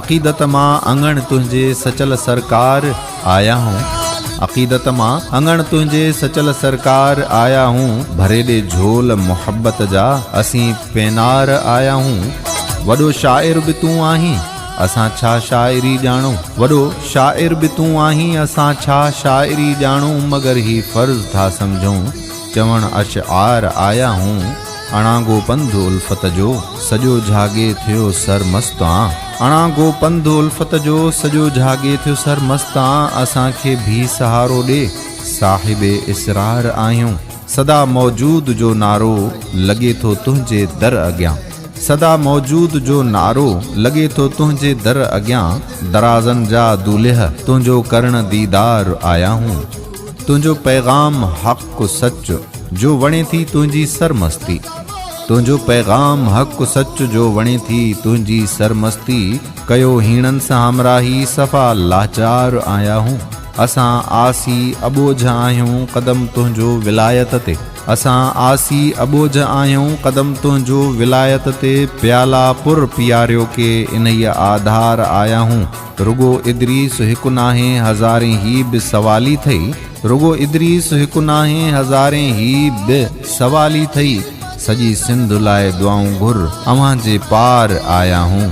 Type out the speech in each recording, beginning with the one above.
عقيدت مان اڱڻ تنهنجي سچل سرڪار آيا هون عقيدت مان اڱڻ تنهنجي سچل سرڪار آيا هون ڀري ڏي جهول محبت جا اسين پينار آيا هون وڏو شاعر به تون آهين اسان ڇا شاعري ڄاڻون وڏو شاعر به تون آهين اسان ڇا شاعري ڄاڻون مگر هي فرض ٿا سمجهون چوڻ اشعار آيا هون اڻانگو پنڌ الفت جو سڄو جهاڳي ٿيو سرمست آن اڻانگو پنڌ الفت جو سڄو جهاڳي ٿيو سرمست آن اسان کي ڀي سهارو ڏي صاحب اسرار آهيون سدا موجود جو نعرو لڳي ٿو تنهنجي در اڳيان سدا موجود جو نعرو لڳي ٿو تنهنجي در اڳيان درازن جا دولهه تنهنجو ڪرڻ ديدار آيا هون تنهنجو پيغام حق سچ جو وڻي ٿي تنهنجي سرمستي تنهنجو پيغام حق سچ جو وڻي ٿي تنهنجي سرمستي ڪيو هيڻن سان همراهي صفا لاچار آيا هون اسان عاصي اٻوجهه آهيون قدم تنهنجو ولايت تي اسان عاصي اٻوجهه آهيون قدم تنهنجو ولايت تي پيالا پر پياريو ڪي انهيء آڌار آيا هون رڳو ادريس هڪ ناهي هزارين هي به سوالي ٿئي رڳو ادريس هڪ ناهي هزارين هي به سوالي ٿئي سڄي سنڌ لاء دعائون گهر اوهان جي پار آيا هون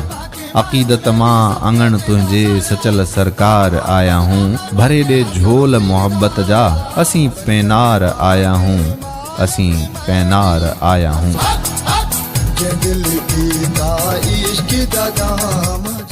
عقيدت مان اڱڻ تنهنجي سچل سرڪار آيا هون ڀري ڏي جهول محبت جا اسين پينار آيا هون اسين پينار آيا هون. جنهن دل پيتا عشق دا جام.